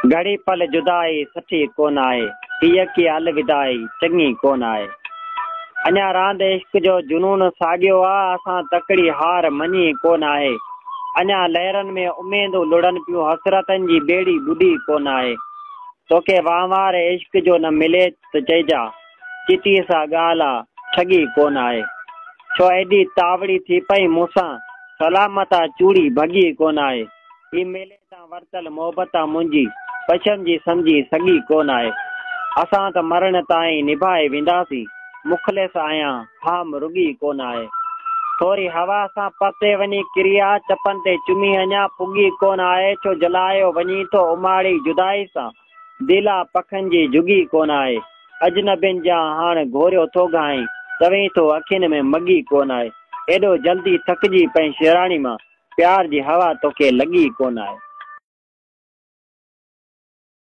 گهڙي پل جدائي سٺي ڪونه آهي، هي يڪي الوداعي چڱي ڪونه آهي. اڃا راند عشق جو جنون ساڳيو آ، اسان تڪڙي هار مڃي ڪونه آهي. اڃا لهرن ۾ اميدون لڙهن پيون، حسرتن جي ٻيڙي ٻڏي ڪونه آهي. توکي وهنوار عشق جو نه ملي ته چئجا، چٽي سا ڳالهه آ، ٺڳي ڪونه آهي. ڇو ايڏي تاوڙي ٿي پئين مون سان، سلامت آ چوڙي ڀڳي ڪونه آهي. هي ميلي تان ورتل محبت آ منهنجي، پشم جي سمجهي سڳي ڪونه آهي. اسان ته مرڻ تائين نڀائي وينداسين، مخلص آهيان هام رڳي ڪونه آهي. ٿوري هوا سان پرتي وڃي ڪري آ، چپن تي چمي اڃا پڳي ڪونه آهي. ڇو جلايو وڃين ٿو اماڙي جدائي سان، دل آ پکن جي جهڳي ڪونه آهي. اجنبين جيان هاڻ گهوريو ٿو گهائين، چوين ٿو اکين ۾ مڳي ڪونه آهي. ايڏو جلدي ٿڪجي پئين شيراڻي مان، پيار جي هوا توکي لڳي ڪونه آهي.